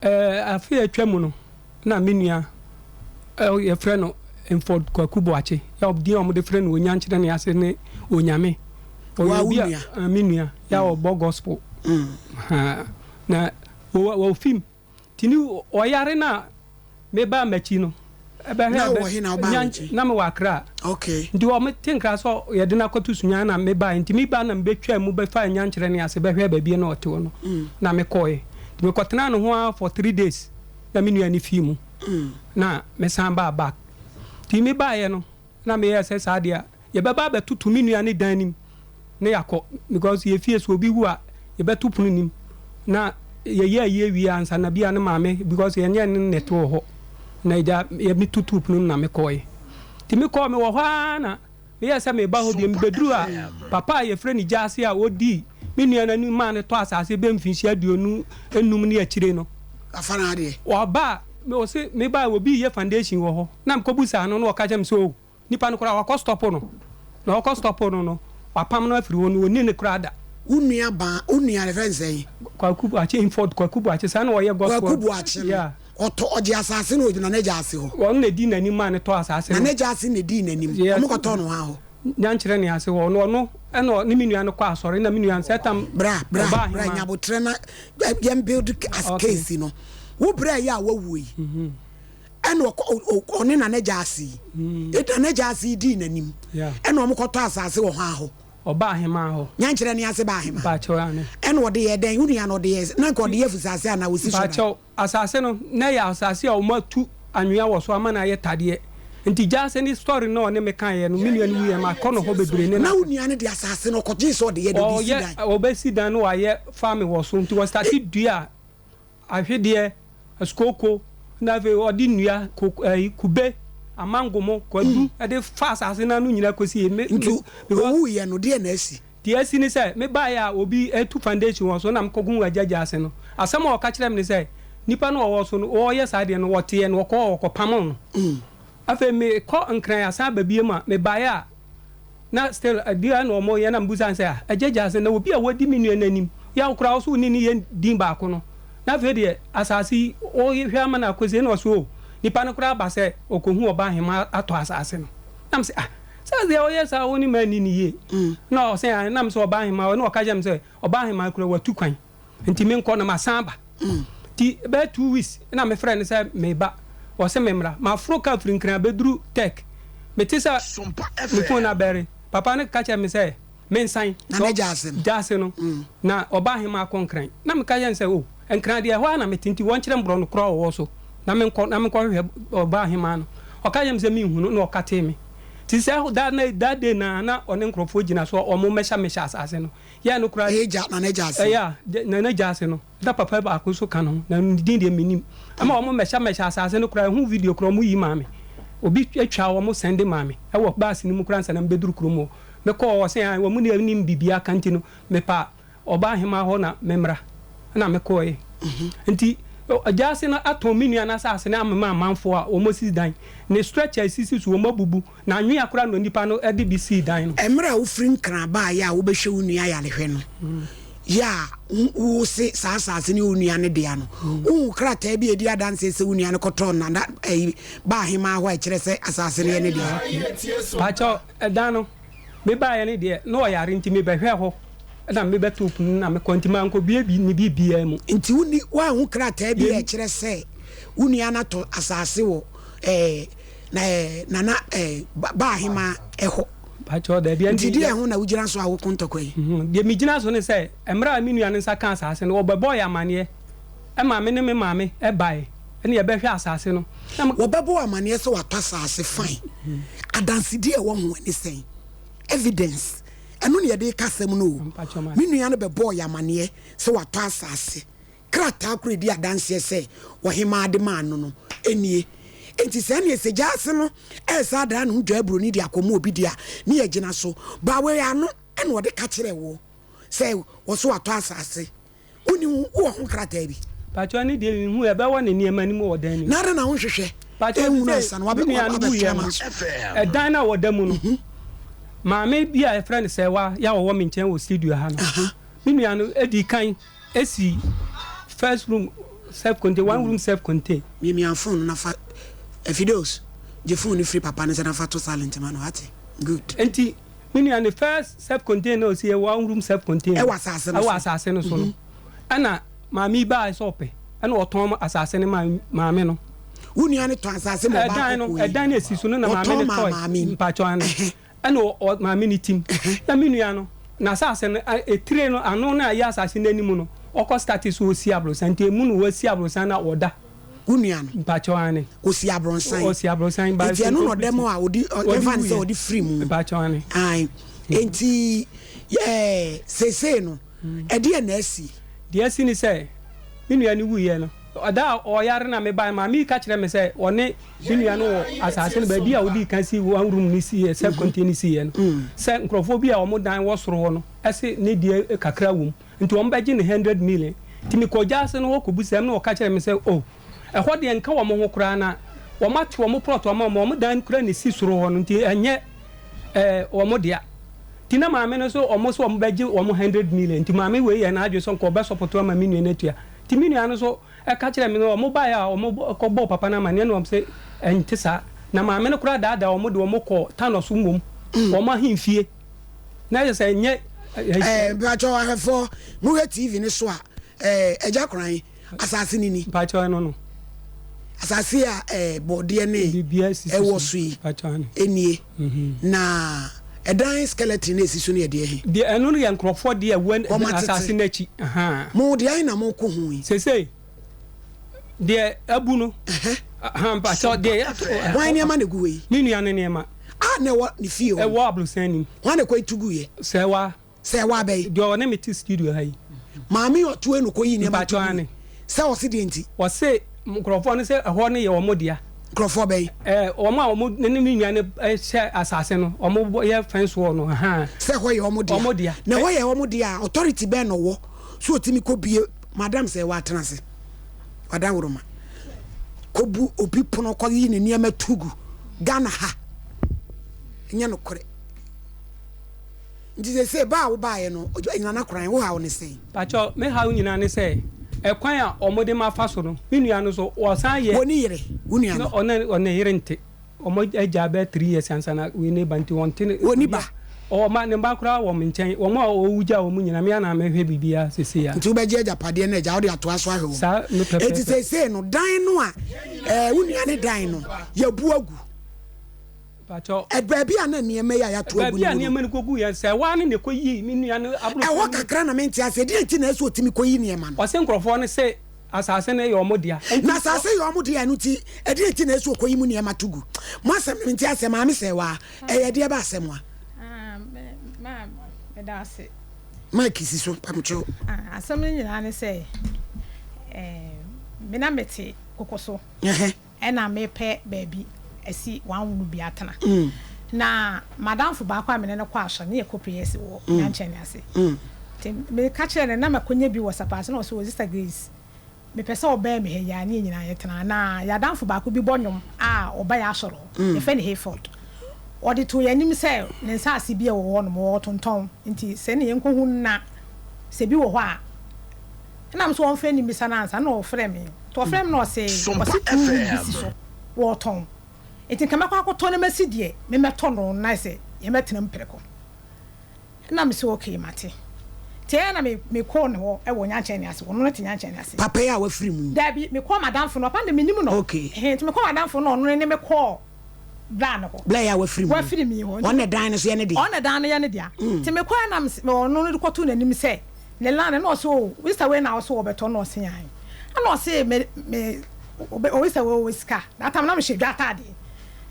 Afe a atwa mu no na me nua yɛfrɛ no Mford Kwaku Boakye, yɛ din a wɔde frɛ no wɔ Nyankyerɛ ne ase ne Onyame. Ɔyɛ obi a me nua yɛ a ɔbɔ gospel. Na wɔ fim nti ne ɔyare no a mebaa m'akyi no ɛbɛhwɛ Na wɔ he na wobaa w'akyi? Na mewɔ Accra. Okay. Nti wɔn te nkra sɛ yɛde no akɔto Sunyani na mebaeɛ. Nti meba na mebɛtwaa mu bɛfaa Nyankyerɛ ne ase bɛhwɛɛ baabi a na ɔte hɔ no na mekɔeɛ. Nti mekɔtenaa ne ho ara for 3 days na me nua no fii mu na mesan baa back. Nti mebaeɛ no na meyɛɛ sɛ saa deɛ a yɛbɛba abɛtoto me nua ne dan no mu na yɛakɔ because yɛ fie sɛ obi wu a yɛbɛto pono nim na yɛyɛ ayie wie ansa na bia ne maame because yɛnyɛ ne na ɛte wɔ hɔ na agya yɛ metutu pono no na mekɔɛ. Nti mekɔɔ mewɔ hɔ ara na meyɛɛ sɛ meba hɔ bio. Mebɛduru a papa a yɛfrɛ no Gyaase a ɔdii me nua no anim maa no tɔ asase bɛyɛ mfinhyia 25 ne akyire no Afa no adeɛ. Ɔba a ɔse meba a obi reyɛ foundation wɔ hɔ na mekɔbusaa no na ɔka kyerɛ me sɛ oh nipa no koraa wakɔ stop no na ɔkɔ stop no no wapam no afiri hɔ no ɔnni no koraa da. Wo nua baa wo nua no yɛfrɛ no sɛn? Kwaku Boakye Inford Kwaku Boakye saa na ɔyɛ gospel. Kwaku Boakye no Yeah. ɔtɔ ɔgye asase no wɔ Nana Gyaase hɔ. Ɔno na ɛdii n'anim maa no tɔɔ asase no. Nana Gyaase na ɛdii n'anim. Yes. Wɔn kɔtɔɔ no hwan hɔ? Nyankyerɛ ne ase hɔ no ɔno ɛna ɔne me nua no kɔ asɔre na me nua no sɛ tam Bra bra ɔbaa bra ahemaa. nya abotrɛ na yɛn build as Okay. case no. Wo bra yi a wawuo yi ɛna ɔkɔ ɔne Nana Gyaase yi. Nana Gyaase yi dii n'anim Yeah. ɛna wɔn kɔtɔ asase wɔ hwan hɔ? Ɔbaa ahemaa hɔ. Nyankyerɛ ne ase baa ahemaa. Mpakyɛw ane. Ɛna ɔde yɛ dɛn? Wo nua no ɔde yɛ na nka ɔde yɛ fusase anaa osi so dan? Mpakyɛw asase no na ɛyɛ asase a wɔn atu anwea wɔ so ama no ayɛ tadeɛ. Nti Gyaase ne story no a ɔne me kaeɛ no me nua no wuiɛ makɔ no hɔ bebree ne Na wo n'ase. nua no de asase no ɔkɔgyee sɛ ɔde yɛ dɛn? Ɔde si Ɔyɛ dan? ɔbɛsi dan na wayɛ farming wɔ so nti wɔstarte dua ahwedeɛ, asukooko na afei ɔde nnua koko ɛyi kube, amango mo, kwadu ɛde fa asase no ano nyinaa kɔsi me Nti me because owuiɛ no deɛ na asi? Deɛ asi ne sɛ mebaeɛ a obi retu foundation wɔ so na mekɔhuu Agya Gyaase no, asɛm a ɔka kyerɛɛ me ne sɛ nipa no a ɔwɔ so no ɔreyɛ saa deɛ no ɔteɛ no ɔkɔɔ ɔkɔpamoo no. Afei mekɔ Nkran asan aba biom a mebaeɛ a na still adeɛ na wɔyɛ na mebusa no sɛ ah Agya Gyaase na obi a wadi me nua no anim yɛ a wo koraa wo so wo ne no yɛ din baako no na afei deɛ asase yi wohwɛ ama no akɔsie na ɔse oh nipa no koraa aba sɛ ɔkɔhu ɔbaahemaa atɔ asase no na mese ah Sɛ deɛ ɔyɛ saa wo ne me anni no yie. Na ɔse aane, na mese ɔbaa hemaa hɔ, na ɔka kyerɛ me sɛ ɔbaa hemaa koraa watu kwan, nti menkɔ na masan aba. Nti bɛyɛ 2 weeks na mefrɛ no sɛ meba, ɔse memmra. Maforo car firi Nkran abɛduru Tech, mete sɛ me phone no abɛre, papa no ka kyerɛ me sɛ mensan Na n'agya ase no. gya ase no, na ɔbaa hemaa kɔ Nkran. Na meka kyerɛ no sɛ oh, Nkran deɛ ɛhɔ ara na mete nti wɔnkyerɛ me borɔno korɔ a ɔwɔ so na menkɔ na menkɔhwehwɛ ɔbaa hemaa no. Ɔka kyerɛɛ me sɛ menhu no na ɔkatee me. Nti sɛ that night, that day no ara na ɔne nkurɔfoɔ gyina so a wɔmmɛhyɛmehyɛ asase no. Yɛɛ no koraa. Ɛyɛ gya, na n'agya ase. Ɛyɛ a, na n'agya ase no, na papa baako nso ka ne ho, na ne din deɛ mennim. Ɛma wɔmmɛhyɛmehyɛ asase no koraa, ɛho video koraa wɔyi maa me. Obi twaa wɔn sɛnde maa me wɔ bus no mu koraa ansa na mebɛduru kurom hɔ. Mekɔɔ hɔ, ɔse ae, wɔn deɛ nnim biribiara ka nti no, mepa ɔbaa hemaa hɔ na memmra. Ɛna mekɔeɛ. Nti gyaase no atɔn me nua no asase no amema amanfoɔ a wɔsisi dan. Ne stretcher a ɛsisi so wɔabubu, na anwea koraa na onipa no de bi sii dan no. Mmerɛ a wofiri Nkran baeɛ a wobɛhwɛ wo nua ayarehwɛ no, yɛ a wose saa asase no yɛ wo nua no dea no, wohu krataa bi a ɛdi adanseɛ sɛ wo nua no kɔtɔɔ nana ɛyi baa hemaa hɔ a ɛkyerɛ sɛ asase no yɛ ne dea? Pakyɛw, ɛdan no, Mebaeɛ no deɛ, na ɔyare nti mebɛhwɛɛ hɔ na mebɛtoo pono no na mekɔ nti mankɔbue bi ne biribiara mu. Nti wonni, woanhu krataa bi a ɛkyerɛ sɛ wo nua no atɔ asase wɔ ɛɛ na ɛɛ Nana ɛɛ Baahemaa ɛhɔ? Pakyɛw, daabi. Ɛnti Nti deɛ ho na wogyina so a woko ntɔkwa yi? Deɛ megyina so ne sɛ, mmerɛ a me nua no nsa kaa asase no, wɔbɛbɔɔ yɛn amaneɛ ma me ne me maame baeɛ ne yɛbɛhwɛ asase no. Na me. Wɔbɛbɔ wo amaneɛ sɛ watɔ asase, fine. Adansedie a ɛwɔ ho ne sɛn? Evidence. Ɛno na yɛde reka asɛm no o. Me nua no bɛbɔɔ yɛn amaneɛ sɛ watɔ asase. Krataa koro a ɛdi adanseɛ sɛ ɔhemaa de maa no no nie. Enti sɛ ɛneɛ sɛ gyaase no ɛresa adaa ne ho dwaa buroni de akɔma obi deɛ a, ne yɛgyina so. But wei ano na ɔde ka kyerɛɛ woɔ sɛ wɔso watɔ asase. Wonni ho, wowɔ ho krataa bi? Pakyɛw ne deɛ menhu ɛbɛwɔ ne nneɛma no mu wɔ dan no mu. Na adɛn na wonhwehwɛ Pakyɛw nhunu te sɛ ansa na me nua no wabɛtwe wuiɛ ama no, so? ɛdan no a wɔda mu no, maame bi a yɛfrɛ no Sɛwa yɛ a ɔwɔ me nkyɛn wɔ studio ha no, me nua no dii kan si first room, Self contain, one room self contain. Miamia phone no na fa eh, Fidos, gye phone no firi papa no nsa na fa to silent ma no, wate? Good. Nti me nua ne first self contain na ɔsi yɛ one room self contain. Ɛwɔ asase no so. Ɛwɔ asase no so no. Ɛna maame yi baa sɛ ɔpɛ, ɛna ɔtɔn asase no maa maame no. Wo nua no tɔn asase ma ɔbaa Ɛdan no, kɔkɔɔ yi. ɛdan no esi so no na maame Ɔtɔn no maa tɔe. maame yi. Mpakyɛw ano. Ɛna ɔ maame no tim. Na me nua no, n'asase no, etire no, ano no a ɛyɛ asase no anim no, ɔkɔ starte sɛ ɔsi aborosan. Nti emu na wasi aborosan na ɔda. Wo nua no? Mpakyɛw, aane. Ɔsi aborosan? Ɔsi aborosan, but Nti ɛno na ɔda mu a ɔdi, ɔde yɛmfa no sɛ wuiɛ. ɔde firi mu. Mpakyɛw, aane. Aane. Nti ɛɛ seesei no, ɛdeɛn na asi? Deɛ asi ne sɛ, me nua no wuiɛ no, da a ɔyare na mebaeɛ, maame yi ka kyerɛɛ me sɛ ɔne me nua no wɔ asase no baabi a wodii kan sii one room no siiɛ, self contained no siiɛ no, sɛ nkurɔfoɔ bi a wɔn dan wɔ soro hɔ no se ne deɛ kakra wɔ mu, nti wɔbɛgye no hundred million. Nti mekɔɔ gyaase no hɔ kɔbisaeɛ mu na wɔka kyerɛɛ me sɛ oh, ɛhɔ deɛ nka wɔn ho koraa na wɔate wɔn plot ama wɔn, wɔn dan koraa na ɛsi soro hɔ no, nti ɛnyɛ eh, wɔn dea. Nti na maame no nso wɔn se wɔbɛgye wɔn hundred million, nti maame wei yɛɛ n'adwene sɛ nka ɔbɛsɔpɔto ama me nua no atua. Nti me nua no nso ka kyerɛɛ me no, wɔbaeɛ a wɔkɔbɔɔ papa no amanneɛ na wɔn se ɛnte saa. Na maame no koraa daadaa wɔn de wɔn kɔɔ Thanos mmom, wɔn ahemfie. Na ɛyɛ sɛ ɛnyɛ. Ɛɛ mpakyɛw ahwɛfoɔ mohwɛ TV no so a ɛɛ Agya Koran asase no ni. Mpakyɛw ɛno no. Asase a ɛɛ bɔɔdeɛ ne ɛwɔ so yi nie. Na ɛdan skeleton no a ɛsi so no yɛ deɛ he? Deɛ ɛno no yɛ nkurɔfoɔ deɛ ɛwɔ Wɔn atete. asase no akyi. Ahaa. Mo deɛ ahe na moko ho yi? Seesei, deɛ abu no, ahaa, mpakyɛw, deɛ yɛato, Hwan nneɛma na ɛgu hɔ yi? Me nua no nneɛma. A na ɛwɔ ne fie hɔ no? Ɛwɔ aborosan no mu. Hwan na ɛkɔtu guiɛ? Sɛwa. Sɛ ɛwɔ aba yi. Deɛ ɔne me te studio ha yi. Maame yi ɔtoe no kɔyii nneɛma to Mpakyɛw gui. aane. Sɛ ɔse deɛ nti? Ɔse nkorɔfoɔ no sɛ ɛhɔ no yɛ wɔn dea. Nkorɔfoɔ bɛn? Ɛɛ wɔn a wɔn ne me nua no hyɛ asase no, wɔn yɛ fence wall no ahaa. Sɛ ɛhɔ yɛ wɔn dea. Wɔn dea. Na ɛhɔ yɛ wɔn dea a, authority bɛn na ɔwɔ sɛ ɔtumi kɔ bue madam sɛ ɛwɔ atena ase? Wadaworoma. Kɔbu obi pono kɔyi ne nneɛma to gu Ghana ha. Ɛnyɛ nokorɛ. Nti seesei ba a wobaeɛ no, Nana Koran, wo haw ne sɛn? Pakyɛw, me haw nyinaa ne sɛ, ɛkwan a wɔde me afa so no, me nua no nso, wɔsan yɛ. Wɔ ne yere, wo nua no? Ɔne ɔne yere nte. Wɔn agyaa bɛyɛ three years ansa na wei no reba nti wɔnte ne. Ɔnni ba? Ɔwɔ mma, ne mma koraa wɔ me nkyɛn. Wɔn a ɔwu gyaa wɔn nyinaa, me ara na mehwɛ biribiara seesei ara. Nti wobɛgye agyapadeɛ no agya, wode atoa so ahwɛ wɔn? Saa, me pɛpɛɛpɛ. Enti seesei no, dan no a, ɛɛ, wo nua ne dan no, yɛabu agu. Mpakyɛw. Ɛ baabi a na nneɛma yi a yɛato agu Baabi no a wɔ no. nneɛma no kogu yɛ, sɛ ɛhɔ ara ne na ɛkɔyii me nua no aborosan Ɛhɔ no mu. kakra na mente aseɛ. Deɛn nti na ɛsɛ sɛ ɔtumi kɔyi nneɛma no? Ɔse nkurɔfoɔ no se asase no yɛ wɔn dea, enti Na ɔ. asase yɛ wɔn dea, ɛno nti ɛdeɛn nti na ɛsɛ sɛ ɔkɔyi mu nneɛma to gu? Mo asɛm no mente aseɛ, Maame Sɛɛwaa, ɛyɛ ɛdeɛ bɛ asɛm a? Ah, me, ma, meda ase. Mic si so, pamokyɛw. Ah, asɛm no nyinaa ne sɛ, eh, me na mete koko so. Ɛhɛ. Ɛna mepɛ baabi asi one room bi atena. Na m'adamfo baako a me ne no kɔ asɔre, ne yɛkɔ prayers wɔ Nyankyɛne ase. Nti meka kyerɛɛ no na makonya bi wɔ Sapase na ɔse oh Sister Grace, mepɛ sɛ ɔbɛn me ha yi ara ne yɛn nyinaa yɛtena. Na yɛn adamfo baako bi bɔ nnwom a ɔba yɛn asɔre hɔ, yɛfrɛ no Hayford. Ɔde too yɛn anim sɛ ne nsaase bi a ɛwɔ hɔnom ɔretontɔn nti sɛ ne yɛnkɔhu no na sɛ bi wɔ hɔ a Nna me so wɔmmfrɛ no mbisa no ansa, nna ɔfrɛ me. Ntsi ɔfrɛ me na ɔse, ɔse two room bi si so wɔtɔn, ntsi nka mɛkɔ akɔtɔ na mesi deɛ memɛtɔ no na sɛ yɛmɛtena mu prɛko. Nna mese okay mate. Ntsi ɛyɛ na me mekɔɔ ne hɔ wɔ Nyankyɛne ase, ɔno no te Nyankyɛne ase. Papa yi a wafiri mu yi? Daabi, mekɔɔ m'adamfo no, papa no de mennim no. Okay. Ɛhɛn, ntsi mekɔɔ m'adamfo no na ɔno ne me kɔɔ bra no hɔ. Bra yi a wafiri mu no? Wafiri mu yi hɔ. Ɔno na dan no so yɛ ne dea? Ɔno na dan no yɛ ne dea. Ntsi mekɔɛ na mese, ɔno no de kɔtoo n'anim sɛ Ne land no na ɔse oh Mister wei na ɔse ɔbɛtɔ na ɔse ae ɛna ɔse me me ɔbɛ oh Mister wei ɔwɔ sika that time na mehyɛ dwa ataadeɛ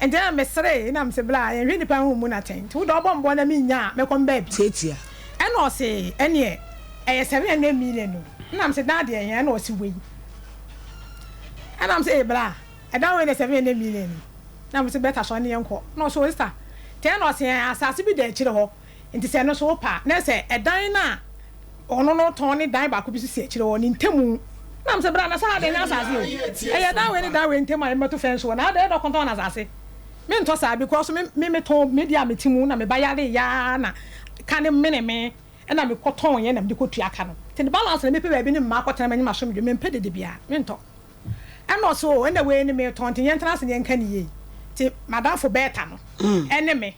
nti na meseree na mese bla yɛnhwɛ nipa ho mmu no atɛn nti wode ɔbɔ mbɔ na menya a mɛkɔ me baabi Tiatia. ɛna ɔse ɛneɛ ɛyɛ 700 million o ɛna mese dan deɛ hɛn ɛna ɔse wei ɛna mese ee bla ɛdan wei na 700 million yi na mese bɛta so ɛne yɛnkɔ na ɔse oh sister nti ɛna ɔse ɛn asaase bi da akyire hɔ Nti sɛ ɛno nso wopɛ a, na sɛ ɛdan no a ɔno no tɔn ne dan baako bi nso si akyire hɔ, ne ntamu. Na mesɛ, bra na sɛ ha deɛ ɛnyɛ asase o, ɛyɛ dan wei ne dan wei ntam a yɛmmɛto fɛnse wɔ, na adɛn na ɔkɔntɔn no asase? Mentɔ saa because me me metɔn me deɛ a mete mu na me ba yareeɛ ara na ka no mene me. Ɛna mekɔtɔn yɛ na mede kɔtua ka no. Nti ne balance na mepɛ baabi ne mma akɔtena manya m'asomdwoe. Mempɛ dede biara. Mentɔ. Ɛna ɔse oh ɛna wei ne metɔn nti yɛntena ase na yɛnka no yie. Nti m'adamfo Bertha no ɛne me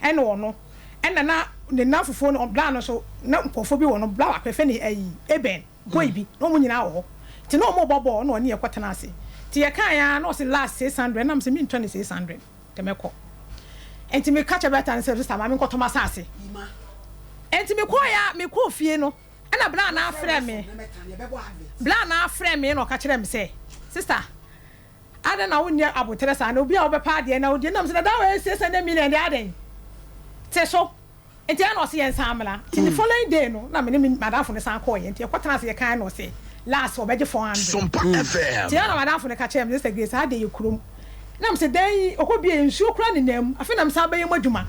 ɛne ɔno ɛna na ne nnamfofoɔ no bra no nso na nkurɔfoɔ bi wɔ no bra baako yɛfrɛ no ayi Eben boy bi na wɔn nyinaa wɔ hɔ nti na wɔn rebɔ bɔɔl na ɔne yɛ kɔtena ase nti yɛkaeɛ ara na ɔse last 600 na mese mentwa no 600 nti mɛkɔ nti meka kyerɛ Bertha no sɛ sister ma menkɔtɔ m'asase nti mekɔeɛ a mekɔɔ fie no Ɛna bra na afrɛ me, bra na afrɛ me na ɔka kyerɛ me sɛ, sister, adɛn na wonyɛ aboterɛ saa na obi a wobɛpɛ adeɛ na wodie nam sɛ dada wei 600 million deɛ adɛn te so nti ɛna ɔse yɛn san mmra nti the following day no na me ne me madamfo no san kɔɔyɛ nti yɛkɔ tena ase yɛkan na ɔse last ɔbɛgye 400 nti ɛna madamfo no ka kyerɛ me sister Grace adeɛ yɛ kurom nam sɛ dan yi ɔkɔ bie nsuo kora nenam afei na me san bɛyɛ mu adwuma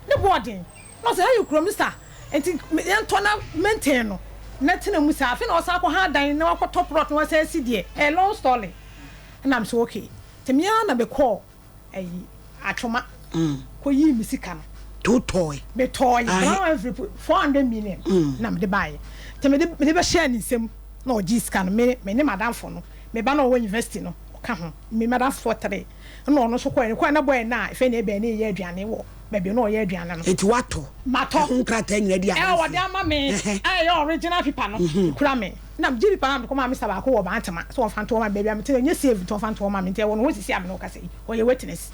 ne boɔden Na ɔse ha yɛ kurom sa nti yɛntɔ na maintain no na tena mu saa. Afei na ɔsan akɔ ha dan na wakɔtɔ plot na wasan asi deɛ ɛyɛ long story. Ɛna mese okay. Nti me ara na mekɔɔ ayi Atwoma kɔ yii me sika no. Nti wotɔɔe? Metɔɔe brown envelope 400 million na mede baeɛ. Nti mede mede bɛhyɛɛ ne nsam na ɔgyee sika no. Me me ne m'adamfo no, me ba no a ɔwɔ university no ɔka ho, me m'adamfofoɔ three. Ɛna ɔno nso kɔɛ, kɔɛ na bɔɛ no a ɛfɛ na ɛbɛn ne yɛ aduane wɔ baabi na ɔyɛ aduane no. Eti watɔ. Matɔ. Ɛho nkrataa nyinaa di adanseɛ. Ɛɛ wɔde ama me a ɛyɛ original paper no ekura me. Na megye paper no a mede kɔmaa Mister baako wɔ Bantama sɛ ɔmfa nto hɔ ma me baabi a mete no ɛnyɛ safe nti ɔmfa nto hɔ ma me nti ɛwɔ ne hɔ sisi a me ne wo kasa yi ɔyɛ witness.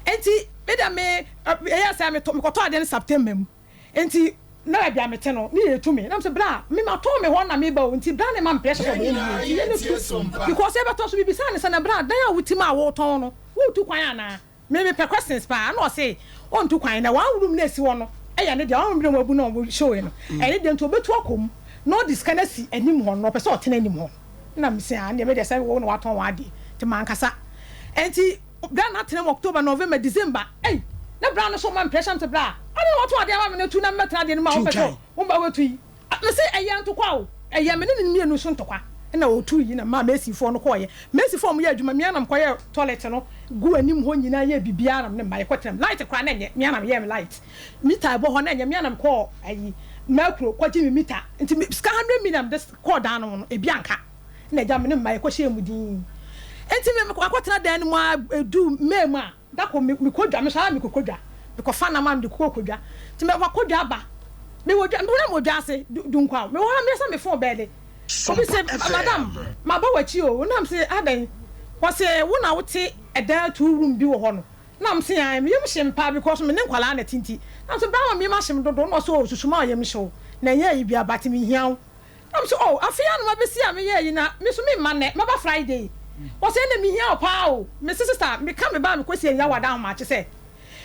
Enti me deɛ me ɛyɛɛ sɛ metɔ mekɔtɔ adeɛ no September mu. Enti na baabi a mete no, ne yɛ tu me. Na mesɛ, Bra, me matɔn me hɔ na meba o, nti bra na ɛma me pressure sɛ ɔbɛyɛ me yie nti yɛ no tu. Because yɛbɛtɔ so, mebisaa no sɛ, na bra, dan a wote mu a wotɔn no, woretu kwan anaa? Me mepɛ questions paa. Ɛna ɔse, ɔntu kwan, na one room no a ɛsi hɔ no yɛ ne dea, one room no a wɔabu no a wɔshowee no, ɛyɛ ne dea nti ɔbɛtu akɔ mu na ɔde sika no asi anim hɔ no, na ɔpɛ sɛ ɔtena anim hɔ. Ɛna mese, ah, ɛndeɛ me deɛ sɛ wo na woatɔn w'adeɛ, nti mankasa. Ɛnti Bra na atena mu October, November, December ei na bra no so ma me pressure mese bra adɛn na watɔn adeɛ ama me na tu na mɛtena adeɛ no mu a wopɛ sɛ womba watu yi mese ɛyɛ ntokwa o ɛyɛ me ne ne mmienu so ntokwa na ɔtu yi na maa mesifoɔ no kɔɔyɛ mesifoɔ ɔmo yɛ adwuma mea na mekɔyɛ toilet no gu anim hɔ nyinaa yɛ biribiara na me ne mma yɛkɔtena mu light koraa na ɛnyɛ mea na meyɛɛ me light mita ɛbɔ hɔ na ɛnyɛ mea na mekɔɔ ayi Mercuro kɔgye me mita nti sika 100 million mede kɔɔ dan no ho no ebi anka. na agya me ne mma yɛkɔhyɛɛ mu dinn. Enti me makɔtena dan no mu ara ɛduu May mu a, da koro me mekɔ dwa, me nso ara mekɔkɔ dwa, mekɔfa nam a mede kɔ kɔ dwa. Nti me makɔ dwa aba, mewɔ dwa, na mewɔ dwa ase, du Dunkwa o, mewɔ hɔ a meyɛ sɛ me phone bɛɛle. Obi se, madam, maba w'akyi o, na mese adɛn? Ɔse wo na wote ɛdan two room bi wɔ hɔ no. Na mese ae, me yam hye me paa because me ne nkwadaa na ɛte nti. Na mese bra ma me yam ahye me dodo, na ɔse oh susu ma wo yam hye wo, na ɛnyɛ ayi biara but mehia wo. Na mese, Oh, afei ara na mabɛsi a meyɛɛ yi na me nso memma nnɛ, mɛba Friday. Ɔse, ɛnna mehia wo paa o. Mese, Sister, meka me ba a mekɔsiee no Yawa da ahomakye sɛ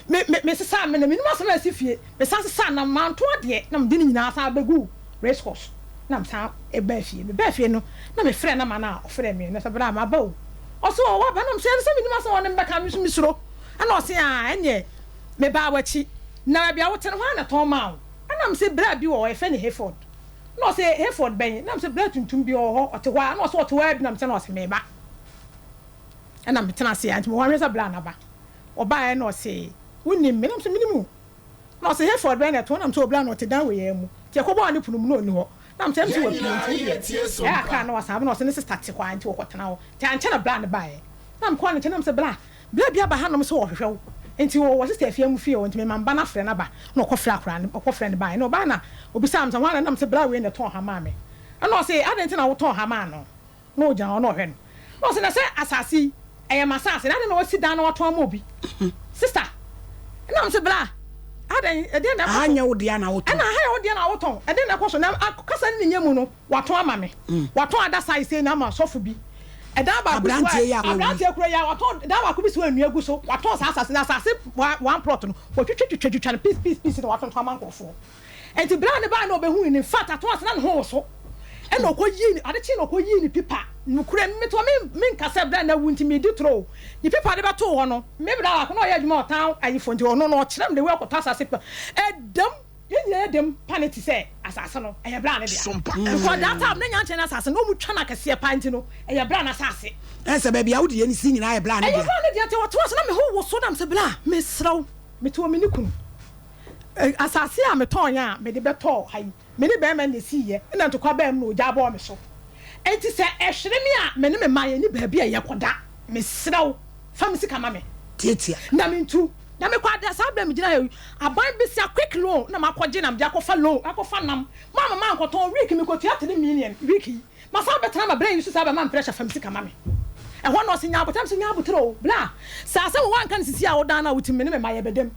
me, me, mesesaa me na mennim asɛm a asi fie. Mesan sesaa na manto adeɛ na mede ne nyinaa san bɛguu race course na mesan baa fie. Mebaa fie no na mefrɛɛ nama no a ɔfrɛɛ me no sɛ, Bra, maba o. Ɔse, Oh, woaba? Na mese, Ɛne sɛ mennim asɛm a ɔne me bɛka, me nso mesuro. Ɛna ɔse, Ah, ɛnneɛ mebaa w'akyi na baabi a wote no hwan na ɛtɔn maa wo? Ɛna mese, Bra bi wɔ hɔ, yɛfrɛ no Hayford. Na ɔse, Hayford bɛn? Na mese, Bra tuntum bi ɔwɔ hɔ, ɔte hɔ a. Na ɔse, ɔte hɔ ara bi. Na mese, na ɔse, Meba. Ɛna metena ase a, nti mewɔ hɔ ahwɛ sɛ bra no aba. Ɔbaeɛ na ɔse, Wonim me? Na mese, Menim wo. Na ɔse, Hayford bɛn na ɛte hɔ? Na mese, Ɔbra no ɔte dan wei ara mu. Nti yɛkɔbɔɔ ne pono mu na ɔnni hɔ. Na mese, Ɛmse wapue nti wo deɛ ɛyɛ akra na wasan aba. Na ɔse ne sister te hɔ ara nti wɔkɔtena hɔ. Nti ankyɛ na bra no baeɛ. Na mekɔɔ ne nkyɛn na mese, Bra, Bra bi aba hanom sɛ ɔhwehwɛ wo, nti ɔwɔ sista Afia mu fie hɔ, nti mema me ba no afrɛ no aba. Na ɔkɔfrɛɛ akwadaa no, ɔkɔfrɛɛ no baeɛ. Na ɔbaeɛ na ɔbisaa me sɛ, Hwan na? Na mese, Bra wei na ɛtɔn ha maa me. Ɛna ɔse, Adɛn nti na wotɔn ha maa no? Na ɔgyina hɔ na ɔhwɛ no. Na ɔse, Na sɛ asase yi, ɛyɛ m'asase, na adɛn na wasi dan na watɔn ama obi? Sista. Ɛna mese, Bra, adɛn, ɛdeɛn na ɛkɔ so? Aha nyɛ wo dea na wotɔn. Ɛna aha yɛ wo dea na wotɔn, ɛdeɛn na ɛkɔ so? Na kasa no ne nyɛ mu no, Watɔn ama me. Watɔn ada size sei na ama sɔfo bi. Ɛdan baako si hɔ a, aberanteɛ kura yi a, watɔn dan baako bi si hɔ a nnua gu so. Watɔn saa asase no, asase one plot no, watwitwa twitwa twitwa no piece piece piece na watontɔn ama nkurɔfoɔ. Nti berɛ a ne baeɛ na ɔbɛhui no, in fact, atɔn ase na ne ho woso. Ɛna ɔkɔyii ne, ade kyee na ɔkɔyii ne pipa. Nokorɛ, me toɔ me, menka sɛ berɛ a na awu nti medi toro o. Ne pipa de bɛtoo hɔ no, me bra baako na ɔyɛ adwuma wɔ town ayifo nti ɔno no ɔkyerɛ me the way ɔkɔtɔ asase pipa. Ɛdam. Yɛn nyinaa yɛ dɛm pa no te sɛ asase no, ɛyɛ bra no dea. Because that time na nyankyerɛ no asase no, na wɔn twa no akɛseɛ paa nti no, ɛyɛ bra no asase. Ɛn sɛ baabi a wode yɛn si nyinaa yɛ bra no dea. Ɛyɛ bra no dea nti wɔte hɔ ase na me ho woso na me sɛ bra, mesrɛ wo, mete hɔ me ne kunu. Asase a metɔn a mede bɛtɔɔ ha yi, me ne barima no na esiiɛ, ɛnna ntɔkwa baa mu na ogya bɔɔ me so. Enti sɛ ɛhwere me a, me ne me mma yɛnni baabi a yɛkɔda. Mesrɛ wo, fa me sika ma me Tiatia. na mentu na mekɔ ada. Saa berɛ a megyina ha yi, aban besia quick loan na makɔgye na mede akɔfa loan akɔfa nam. Mamma mankɔtɔn week, mekɔtua 3 million week yi. Masan abɛtena ma berɛ yi so saa bɛma me pressure fa me sika ma me. Ɛhɔ na ɔse nya aboterɛ, mese nya aboterɛ o bla. Sɛ asɛm wɔ woanka no sisi a wodan no a wotim me ne me mma yɛbɛda mu.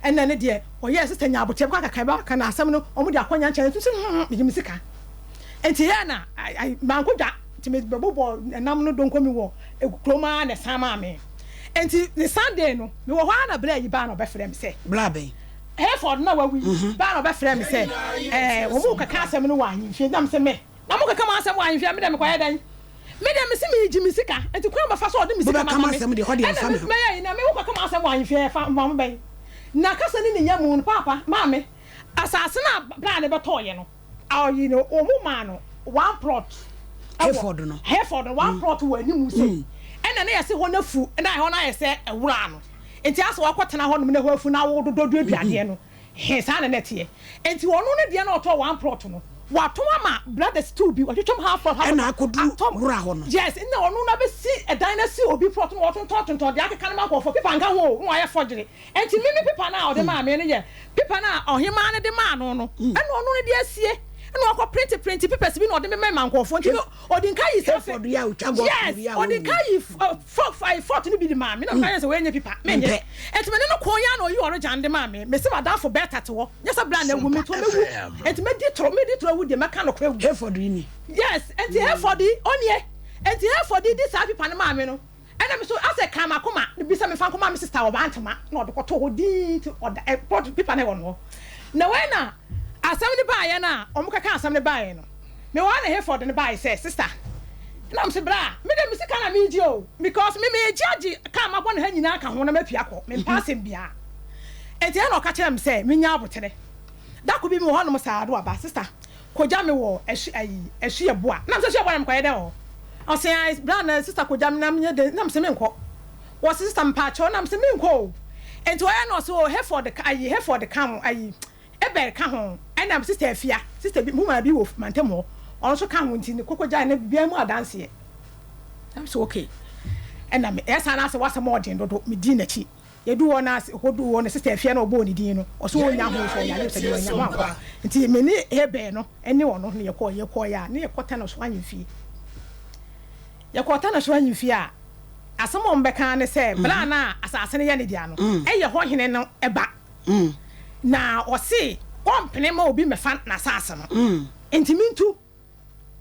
Ɛnna ne deɛ ɔyɛɛ sister nya aboterɛ bɛkɔ akaka bɛka na asɛm no wɔn de akɔ nya nkyɛn nso hmm megye me sika. Nti yɛ na mankɔ dwa nti me bɛbobɔ ɛnam no donko mi wɔ kurom ara na ɛsan maa me. Nti ne Sunday no mewɔ hɔ ara na bla yi baa na ɔbɛfrɛ me sɛ. Bla bɛn? Hayford na wawu yi baa na ɔbɛfrɛɛ me sɛ ɛɛ wɔn rekeka asɛm no wɔ ahemfie na mese me na mo keka mo asɛm wɔ ahemfie a me deɛ mekɔyɛ dɛn me deɛ mese meregye me sika nti kwan bɛfa so ɔde me sika ma me ɛna me mɛyɛ yi na me wokɔka mo asɛm wɔ ahemfie ɛfa ma mo bɛn na kasa ne ne nya mu no paapa maame asase no a braa ne bɛtɔɔyɛ no Ɔyi no wɔn maa no one plot. Hayford no. Hayford no one plot wɔ anim sɛ. Ɛna ne yɛsi hɔ no afu na ɛhɔ no ayɛ sɛ ɛwura no. Nti asɛ wakɔ tena hɔ nom na ɛhɔ afu na awododɔ duadua adeɛ no. He saa na na ɛteɛ. Nti ɔno ne deɛ na ɔtɔɔ one plot no watɔn ama brothers two bi watwitwam half plot half plot. Ɛna akɔduru wura hɔ no. Yes ɛna ɔno no abɛsi ɛdan no asi obi plot no wɔtontɔn tontɔn deɛ akeka no ma nkurɔfoɔ paper nka ho o na wayɛ forgery. Enti me me pepa no a ɔde maa me no yɛ pepa no a ɔhemmaa no de maa no no, ɛna ɔno no de asie, ɛna ɔkɔ printe printe papers bi na ɔde mema nkurɔfoɔ. Nti no ɔde nka yi saa fɛ. Yes, ɔde nka yi fɔt no bi de maa me na meka yɛ sɛ wei nyɛ pepa, menyɛ. Enti me ne no kɔɔ yɛ na ɔyi ɔregyan de maa me. Mese m'adamfo Bertha te hɔ, nyɛ sɛ bere a na awu me nti ɔmɛwu. Enti mɛdi toro, mɛdi toro awu deɛ mɛka nokorɛ awu. Hayford yi ni. Yes, enti Hayford yi, ɔnie. Enti Hayford yi de saa pepa no maa me no. Ɛna me so asɛ kaa m'akoma no bi sɛ memfa nkɔma me sista wɔ Bantama na ɔde kɔtoo hɔ dinn nti ɔda ɛ pɔt pipa no wɔ no hɔ. Na wei na asɛm no baeɛ no a wɔkɛka asɛm no baeɛ no mewɔ hɔ na Hayford no baeɛ sɛ sista na mese bra me deɛ me sika na meregye o because me meregye agye kaa mabɔ no ha nyinaa ka ho na mapia kɔ mempɛ asɛm biara nti ɛna ɔka kyerɛɛ me sɛ menya aboterɛ da ko bi mewɔ hɔnom saa do aba sista Kogya me wɔ asu ayi asu yɛ boa na mesɛ asu yɛ boa na mekɔyɛ dɛn wɔ hɔ ɔse ae bra na sister kogya me na menyɛ dɛn na mese menkɔ wɔse sister mepaakyɛw na mese menkɔ o nti ɔyɛ na ɔse o Hayford ka ayi Hayford ka ho ayi Ebert ka ho ɛna sister Afia sister bi woman bi wɔ mantam hɔ ɔno nso ka ho nti ne kɔkɔgyae na biribiara mu adanseɛ na mese okay ɛna me ɛyɛ saa na asɛ wasɛm ɔden dodo medii n'akyi. Yɛduu hɔ na ɔkɔduu hɔ no sister Afia na ɔbɔɔ ne din no ɔse ɔnnya ho nso ɔyare sɛ deɛ wanya ho ankɔ nti me ne Abel no ne ɔno na yɛkɔɔ yɛkɔɔeɛ a ne yɛkɔ Tano so ahemfie yɛkɔɔ Tano so ahemfie a asɛm a wɔbɛka ne sɛ berɛ a na asase no yɛ ne dea no ɛyɛ hɔ hene no ba na ɔse ɔmpene ma obi mmɛfa n'asase no nti mentu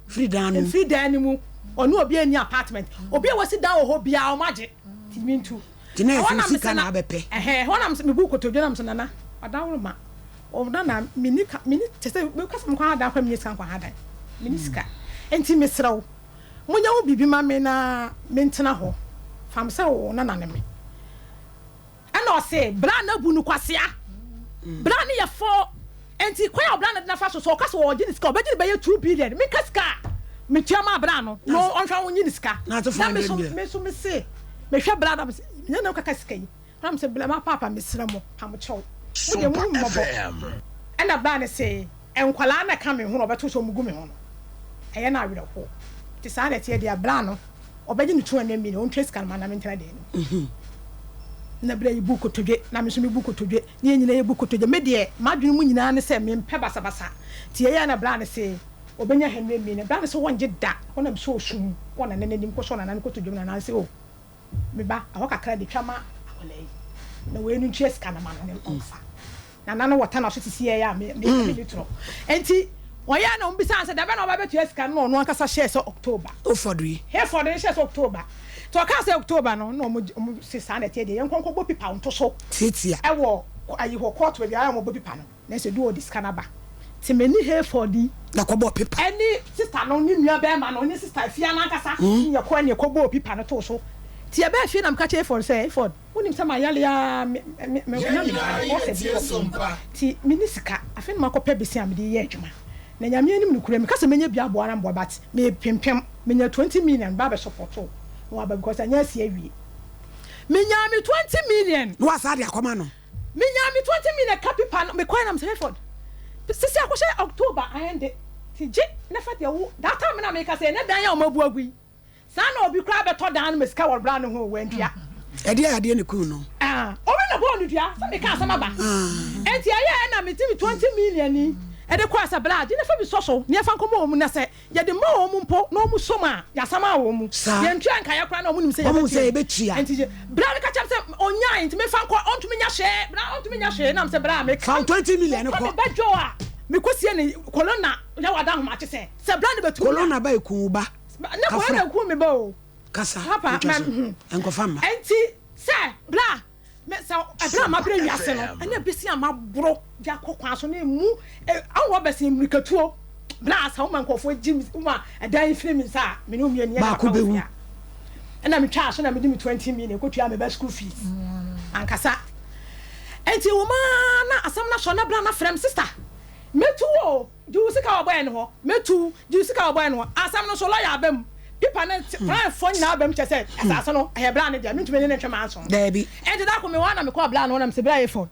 Firi dan no mu. Mfiri dan no mu. Ɔne obi nni apartment. Obi a wasi dan wɔ hɔ biara wɔn agye. Nti mentu. Nti na ɛsɛ sika na abɛpɛ. Ɛhɛn, ɛhɔ na mebu kotodwe na mesɛ nana, ɔdaworo ma. Nana, menni ka, menni, kyɛ sɛ meka sɛ mekɔ ha dan koraa menni sika nkɔ ha dan. Menni sika. Nti mesrɛ wo, monyɛ ho biribi ma me na mentena hɔ. Fa me sɛ wo nana ne me. Ɛna ɔse bra no abu no kwasea. Bra no yɛ fɔɔ. Enti kwan a ɔbra no de no afa so, sɛ ɔka sɛ ɔɔgye ne sika a, ɔbɛgye no bɛyɛ 2 billion. Menka sika a metua maa bra no na ɔnhwɛ ɔnye ne sika. Na me so me so mese mehwɛ bra no a mese menyɛ na wokaka sika yi. Na mese bra ma paapa mesrɛ mo pa mo kyɛw. Mo deɛ mo hu mmɔbɔ. Ɛna bra no se nkwadaa na ɛka me ho na ɔbɛto sɛ ɔmo gu me ho no ɛyɛ no awerɛhoɔ. Nti saa na ɛteɛ deɛ a bra no ɔbɛgye ne 200 million ɔntua sika no ma na mentena dan no mu. Na bra yi bu kotodwe na me nso mebu kotodwe na yɛn nyinaa yɛbu kotodwe. Me deɛ m'adwene mu nyinaa ne sɛ mempɛ basabasa nti yɛyɛɛ na bra no se ɔbɛnya 100 million. Bra no se ɔngye da. Hɔ na mesɔɔ sum wɔ Nana no anim kɔsɔɔ Nana no kotodwe mu Nana no se oh me ba ɛhɔ kakra de twa ma akwadaa yi na wei no ntua sika no ma no na ɔmfa. Nana no wɔ tana so sisi yɛ a me me me ni torɔ. Enti ɔyɛɛ na ɔmbisaa no sɛ dabɛn na ɔba bɛtua sika no na ɔno ankasa hyɛɛ sɛ October. Hayford yi. Hayford no hyɛɛ sɛ October. Nti ɔkaa sɛ October no na ɔmo ɔmo se saa na ɛteɛ deɛ yɛnkɔ nkɔbɔ pipa nto so Tiatia. ɛwɔ ayi hɔ court baabi a ɔmo bɔ pipa no. Nanso edu hɔ ɔde sika no aba. Nti me ne Hayford yi. Na kɔbɔɔ pipa. Ɛne sister no ne nua bɛɛma no ne sister Afia no ankasa ne yɛkɔɛ ne yɛkɔbɔɔ pipa no too so. Nti yɛbaa fie na meka kyerɛɛ Hayford sɛ Hayford Wonim sɛ mayare ara me me me na me yare ɔsɛ bi wɔ me nti me ni sika afei na makɔ pɛ besia a mede yɛ adwuma na nyame anim nokorɛ meka sɛ mɛnya bi aboa na mboa but me pempem menya 20 million ba bɛ support wo na waba because anyɛ asi awie menyaa me 20 million. Na wasan de akɔma no. Menyaa me 20 million ka pipa no, mekɔɛ na mesɛ Hayford, sisi akɔhyɛ October ayɛnde, nti gye na fa deɛ wo, that time na meka sɛ ɛnɛ dan a wɔn abu agu yi, Saa na obi koraa bɛtɔ dan no ma sika wɔ bra no ho wantua. Ɛdeɛ adeɛ na ekuu no. Ah, obi na bɔɔ no dua sɛ meka asɛm aba. Enti ɛyɛɛ na mete me 20 million yi de kɔɔ sɛ bra gye na fa bi sɔ so na yɛmfa nkɔma wɔn na sɛ yɛde ma wɔn mpo na wɔn sɔ mu a yɛasama wɔn mu. Yɛntua nkaeɛ koraa na wɔn nim sɛ yɛbɛtua. Enti gye. Bra no ka kyerɛ me sɛ ɔnyae nti memfa nkɔ ɔntumi nya hwee bra ɔntumi nya hwee na mesɛ bra meka Fa wo 20 million no mekɔ kɔ. me ba dwo a mekɔsie ne kolona yɛ wada ahomakye sɛ sɛ bra no bɛtumi a. Kolona ba eku wo ba. Na corona Kafra. ku me ba o. Kasa, Papa, ntwa ma so. hmm. Nkɔfa mma. Enti sɛ bra me sɛ ɛberɛ a Sompa mabrɛ wiase no FM. ɛna bɛsi a maboro de akɔ kwan so na emu awɔ bɛsɛ mmirikatuo bra sɛ woma nkurɔfoɔ gye me woma ɛdan yi firi me nsa a me ne wo mmienu yɛne Baako papa wɔ bɛwu. fie a ɛna metwaa so na mede me 20 million kɔtua me ba school fees ankasa enti wo ma na asɛm no asɔ na bra na frɛ me sister mɛtu wo o Gye wo sika a wɔbɔeɛ no hɔ. Mɛtu wo. Gye wo sika a wɔbɔeɛ no hɔ. Asɛm no nso, lɔya aba mu. Pipa ne planfoɔ nyinaa aba mu kyerɛ sɛ asase no, ɛyɛ bra no dea. Mentumi ne no ntwe manso. Daabi. Enti da koro mewɔ hɔ na mekɔɔ bra no hɔ na mese, Bra Hayford,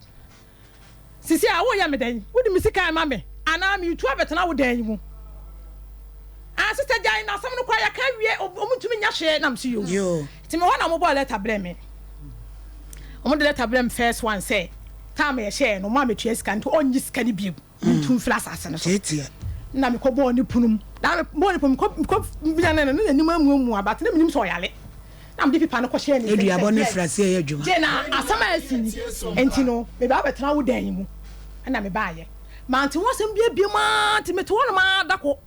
seesei a woreyɛ me dɛn? Wode me sika rema me anaa meretu abɛtena wo dan yi mu? Ah, sista gyae na asɛm no koraa yɛaka awie, wɔntumi nyɛ hwee. Na mese, Yoo. Nti mewɔ hɔ na wɔbɔɔ lɛta brɛɛ me. Wɔde lɛta brɛɛ me first one sɛ, time a yɛhyɛɛ no, wɔn a metua sika no nti ɔnnye sika no bio. Mentu mfiri asase no so. Na mekɔbɔɔ ne pono mu. Na mebɔɔ ne pono mu, mekɔ mekɔ no, na n'anim amuamua, but na menim sɛ ɔyare. Na mede pipa no kɔhyɛɛ ne nsam Aduabɔ ne frase yɛ adwuma. Gye na asɛm a asi ni, enti no, meba abɛtena wo dan yi mu. Ɛna mebaeɛ. Mante ho asɛm biara biom ara, nti mete hɔnom ara da ko.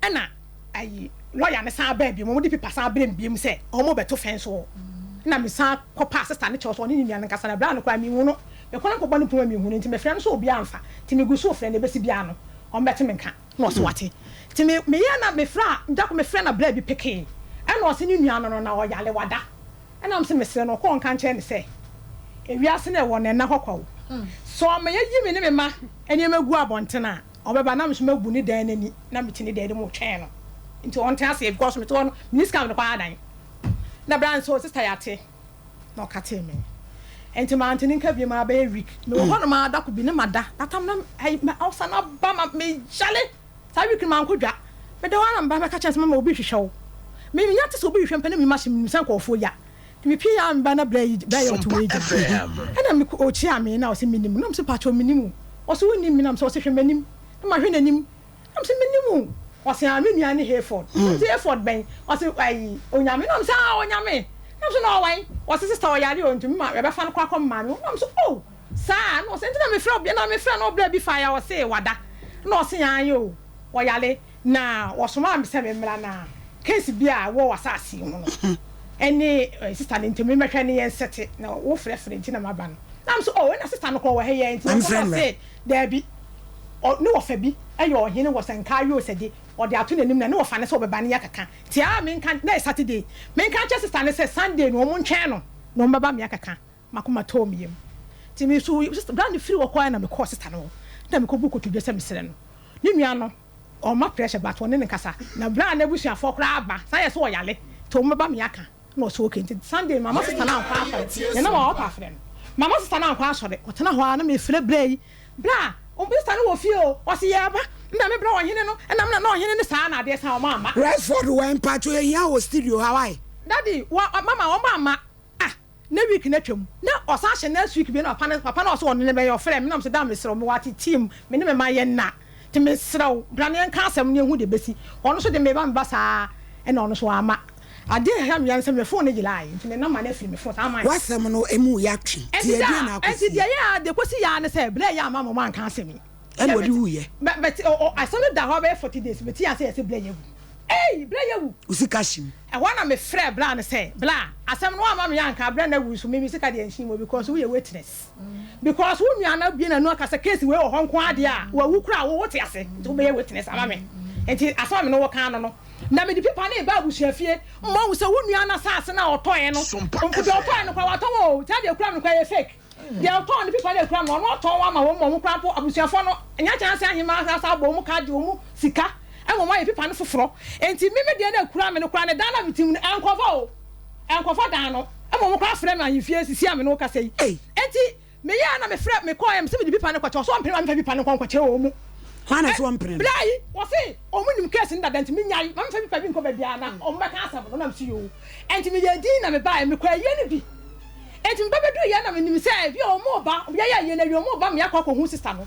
Ɛna ayi lɔya no san baa biom, wɔde pipa san brɛɛ me biom sɛ wɔrebɛto fɛn so hɔ. Ɛna mesan kɔpaa sista no kyɛw sɛ ɔne ne nua no nkasa, na berɛ a no koraa menhu no. Mekɔ na mekɔbɔ ne pon a menhu no, nti mefrɛ no sɛ obiara amfa. Nti megu so refrɛ no, ɛbɛsi biara no ɔmmɛte me nka. Na ɔse wate. Nti me meyɛɛ na mefrɛ a, da koro mefrɛ na bra bi pekee. Ɛna ɔse ne nua no no na ɔyare, wada. Ɛna mese mesrɛ no ɔkɔ ɔnka nkyerɛ no sɛ ewiase no ɛwɔ no ɛnna hɔ kwa o. Sɛ ɔma yɛyi me ne me mma nneɛma gu abɔnten a, ɔbɛba na me nso mabu ne dan no ani na mete ne dan no mu retwɛn no. Nti ɔnte aseɛ because mete hɔ no menni sika a mede kɔ adan. Na bra no se oh sister yɛate. Na ɔkatee me. Nti mante ne nka biom ara bɛyɛ week. Mewɔ hɔnom ara da ko bi na mada. That time na ayi ma ulcer no aba ma meyare. Saa week no mankɔ dwa. Meda hɔ ara na meba bɛka kyerɛ me sɛ mama obi rehwehwɛ wo. Me menya te sɛ obi rehwehwɛ me pɛ na menim ahyɛ menim sɛ nkurɔfoɔ ya. Nti mepie ara meba na bra yi bra yi a ɔte hɔ yi gyina. Ɛna me ɔkyiaa me na ɔse menim wo. Na mese pakyɛw menim wo. Ɔse wonnim me na mese ɔse hwɛ m'anim. Na mahwɛ n'anim. Na mese mennim wo. Ɔse ah me nua ne Hayford. Na mese Hayford bɛn? Ɔse ayi Onyame. Na mese ah Onyame. Na mese na ɔwɛn? Ɔse sister ɔyare o nti me ma yɛbɛfa no kɔ akɔ me maame hɔ. Na mese oh saa? Na ɔse nti na mefrɛ wo na mefrɛ no ɔbrɛ bi faeɛ a ɔse wada. Na ɔse aane o ɔyare na ɔsomaa me sɛ memmra na case bi a ɛwɔ w'asaase yi ho no ɛne sister no nti memmɛhwɛ ne yɛnsɛte na wofrɛfrɛ nti na maba no. Na mese oh ɛna sister no koraa ɔwɔ ha yi ara nti yɛnkɔ na ɔse Daabi. Ɔ, ne wɔfa bi yɛ ɔhene wɔ sɛ nka ayoo sɛ de, ɔde ato n'anim na ne wɔfa no sɛ ɔbɛba ne yɛakeka. Nti aa menka, na ɛyɛ Saturday, menka nkyerɛ sister no sɛ Sunday no wɔn ntwɛn no na wɔn bɛba me akeka. M'akoma tɔɔ me yam. Nti me so, sister, berɛ a mefiri hɔ kɔeɛ na mekɔɔ sister no hɔ, na mekɔbuu kotodwe sɛ mesrɛ no. Ne nua no, ɔmma pressure but ɔne no nkasa. Na berɛ a n'abusuafoɔ koraa aba, san yɛ sɛ ɔyare, nti wɔn bɛba me aka. Na ɔse okay nti Sunday no mama sister no ankɔ asɔre na na ɔɔkɔ afrɛ no mama sister no ankɔ asɔre ɔtena hɔ ara na mefrɛ bra yi bra sister no wɔ fie o ɔse yɛɛba na me bra ɔhene no ɛna mena na ɔhene no saa na adeɛ san ɔmo amma. Redford wɛn mpacho yɛhia wo wɔ studio ha wai. Daddy wa mama ɔmo amma ah na week no atwam na ɔsan hyɛ next week bio na papa no papa no ɔse ɔne no bɛyɛ ɔfrɛ me na mese daa mesrɛ wo mewɔ ateteɛ mu me ne me mma yɛ nna nti mesrɛ wo bra na yɛnka asɛm no yɛnhu deɛ ɛbɛsi ɔno nso de meba meba saa ɛna ɔno nso wamma adeɛ a ɛha me ara ne sɛ me phone no yeraeɛ nti me number no afiri me phone saa man W'asɛm no emu yɛ atwe nti Ɛnti ɛdeɛn daa na ɛnti akɔsi? deɛ ɛyɛ a deɛ ɛkɔsi yɛ ara ne sɛ berɛ a ɛyɛ a mama wɔn anka asɛm yi Ɛna ɔde wuiɛ? Mɛ mɛte ɔ ɔ asɛm no da hɔ bɛyɛ 40 days mete ase yɛ sɛ berɛ yɛ awu ei berɛ yɛ awu. Wo sika hye mu. Ɛhɔ ara na mefrɛɛ bra no sɛ, Bra, asɛm no woamma me anka, berɛ no awu nso, me me sika deɛ nhyee mu because woyɛ witness. Because wo nua no abue n'ano aka sɛ case wei wɔ hɔ nko ara deɛ a, wawu koraa a, wo wote ase, nti wobɛyɛ witness ama me. Nti asɛm a me ne wo ka ano no, na mede pipa no reba abusuafie ma woahu sɛ wo nua no asase no a ɔtɔeɛ no, deɛ ɔtɔeɛ no koraa watɔn o, saa deɛ ɛkura me no koraa ɛyɛ fake. Deɛ ɔtɔn ne pipa no akura no, ɔno ɔtɔn ama wɔn ma wɔn koraa mpo abusuafoɔ no nya kyɛnse ahemaa asan abɔ wɔn ka agye wɔn sika ma wɔn ayɛ pipa no foforɔ. Enti me me deɛ no akura me no koraa no dan no a mete mu no ɛnkɔfa o, ɛnkɔfa dan no ma wɔn koraa frɛ me ahemfie sisi a me ne wo kasa yi. Ei. Enti. Meyɛɛ a na mefrɛ, mekɔɔɛ, mese mede pipa no kɔkyɛ, ɔse ɔmpene ma memfa pipa no nkɔ nkɔkyerɛ wɔn mu. Hwan na ɛse ɔmpene no? Bra yi, ɔse wɔn nim case no dada nti menyae, ma memfa pipa bi nkɔ baabiara na wɔn bɛka asɛm no, na mese yoo. Ɛnti meyɛɛ din na mebaeɛ, mekɔɔ ayie no bi. Ɛnti meba bɛduruiɛ na menim sɛ ebia wɔn reba, yɛyɛ ayie no awie wɔn reba ma yɛakɔ akɔhu sister no.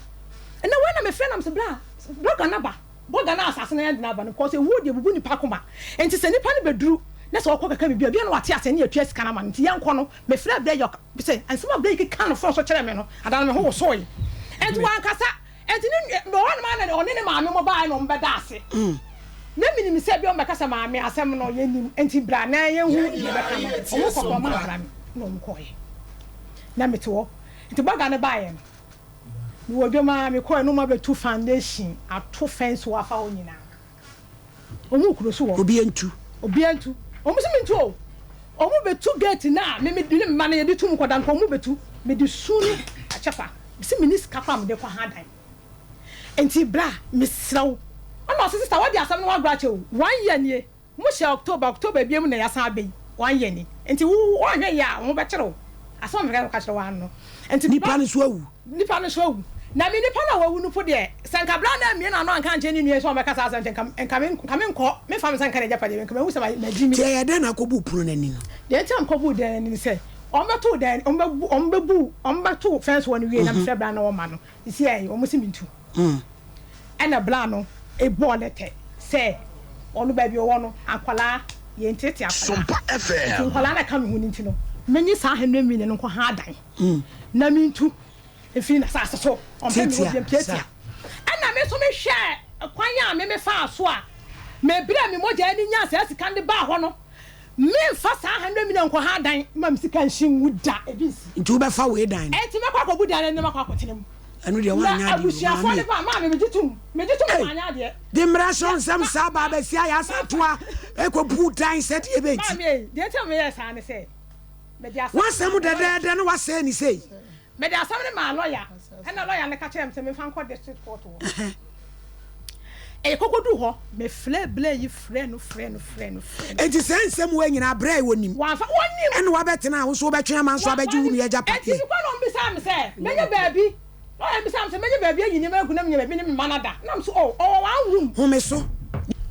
Ɛnna wei na mefrɛ na mese bra, blogger no aba. Bɔga no asase no yɛ den aba no because ewuo deɛ ebubu nipa akoma nti sɛ nipa no bɛduru na sɛ ɔkɔ kɛkɛ biribi a ebia na wate aseɛ ne yɛtua sika no ama no nti yɛnkɔ no mefrɛɛ berɛ yi sɛ nsɛm a berɛ yi keka no phone so kyerɛɛ me no ada no me ho wosoe nti wankasa nti ne nua mewɔ hɔnom a na ɔne ne maame mo baeɛ na wɔn bɛda ase na menim sɛ ebia wɔn bɛka sɛ maame asɛm no yɛnim nti bra na yɛnhu deɛ ɛbɛka no wɔn kɔkɔ wɔn ankra me na wɔn kɔeɛ na mete hɔ nti bɔga no baeɛ no Mewɔ dwom ara mekɔɛ na ɔmo abɛtu foundation ato fence wɔ afa hɔ nyinaa. Ɔmo kuro so hɔ. Obiara ntu. Obiara ntu. Ɔmo se mentu o. Ɔmo bɛtu gate no a me me ne me mma no yɛde tu mu kɔda no ɔmo bɛtu. Mede su ne akyɛfa. Mese menni sika koraa a mede kɔ ha dan. Nti bra mesrɛ wo. Ɛna ɔse sister wadi asɛm no ho agorɔ akyɛ o. One year nie. Mo hyɛ October, October ebien mu na yɛasan aba yi, one year ni. Nti wo woanhwɛ yie a, wo ho bɛkyere wo. Asɛm a mepɛ sɛ meka kyerɛ wo ara no. Nti Nipa no nso awu. Nipa no nso awu. Na me nipa no a wawu no po deɛ, sɛ nka bere a na ammue n'ano anka ankyerɛ ne nua yi sɛ ɔmmɛka saa asɛm nkyɛ nka, nka me, nka menkɔ, memfa me nsa nka n'agyapadeɛ bio, nka mahu sɛ ma, magye mi. Nti ɛyɛɛ dɛn na akɔbuu pono no ani no? Deɛ nti a mekɔbuu dan no ani ne sɛ, wɔbɛtoo dan, wɔbɛbu, wɔbɛbu, wɔbɛtoo fɛnse hɔ no wiei na mefrɛ bere a na wɔmma no, seesei wɔse mentu. Ɛna bra no bɔɔ lɛtɛ sɛ ɔno baabi ɔwɔ no akwadaa yɛnteetee akwadaa nti nkwadaa no ɛka me ho no nti no menye saa hundred million no nkɔ ha adan na mentu mfiri n'asase so ɔmpɛ me hɔ biam tiatia ɛna me nso mehwɛɛ kwan a me mefaa so a mebrɛ me mogya ani nyaa saa sika no de baa hɔ no memfa saa hundred million nkɔ ha adan ma me sika nhye nwu da ebi nsi. Nti wobɛfa wei dan no. Ɛnti mɛkɔ akɔbu dan no anim akɔ akɔtena mu. Ɛno deɛ woanyɛ adeɛ o, maame. Abusuafoɔ no ba, maame megye tom, megye tom sɛ manyɛ adeɛ. De mmara hyɛ nsɛm saa baa bɛsi ayɛ asatoa ɛkɔbu dan sɛdeɛ ɛbɛnti. Maame ei, deɛ nti a meyɛɛ saa ne sɛ, mede asɛm no W'asɛm maa lɔya. dɛdɛɛdɛ no woasɛe no sei. Mede asɛm no maa lɔya, ɛna lɔya no ka kyerɛɛ me sɛ memfa nkɔ district court hɔ. Yɛkɔkɔduu hɔ, mefrɛɛ Blair yi frɛɛ no frɛɛ no frɛɛ no frɛɛ no. Enti saa nsɛm wei nyinaa Blair wɔnim. Wamfa, wɔnim. Ɛna wabɛtena a wo nso wobɛtwe ama nso abɛgye wo nua agyapadeɛ. Enti mekɔ na ɔmbisaa me sɛ mɛnya baabi, lɔya no bisaa me sɛ mɛnya baabi ayi nneɛma agu na menya baabi ne me mma no ada. Na mese oh, ɔwɔ one room. Home so.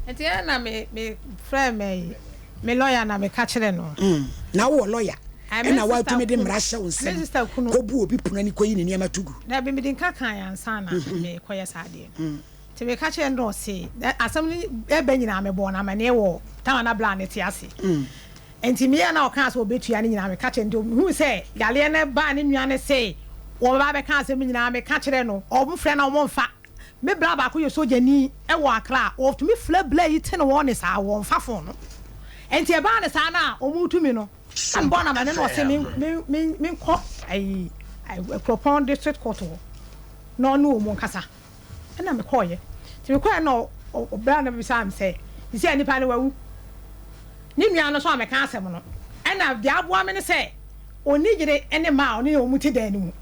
Enti ɛna me me frɛɛ me me lɔya na meka kyerɛɛ no. Na wowɔ lɔya ɛna woatumi de mmara hyɛ wo nsam kɔbu obi pono ani kɔyi ne nneɛma to gu. Dabi, mede nka kae ansa na merekɔyɛ saa adeɛ no. Nti meka kyerɛɛ no na ɔse, asɛm no ɛba nyinaa mebɔɔ no amaneɛ wɔ time a na bra no te ase. Nti meyɛɛ na ɔkaa sɛ ɔbɛtua no nyinaa meka kyerɛɛ no. Nti mehuu sɛ yareɛ no baa ne nua no se wɔbɛba abɛka asɛm no nyinaa meka kyerɛɛ no, wɔfrɛ no a wɔmfa. Me bra baako yɛ sogyani wɔ Accra, ɔtumi frɛ bra yi te ne wɔn ne saa, wɔmfa phone no. Nti ɛbaa no saa no a wɔretumi no, na mebɔɔ no amaneɛ na ɔse menkɔ ayi Kuropɔn district court hɔ na ɔne wɔn nkasa. Ɛna mekɔeɛ. Nti mekɔeɛ na ɔbra no bisaa me sɛ, sisi a nipa no wawu? Ne nua no nso ammɛka asɛm no. Ɛna deɛ aboa me ne sɛ, ɔnni yere ne mma a ɔne wɔn te dan no mu.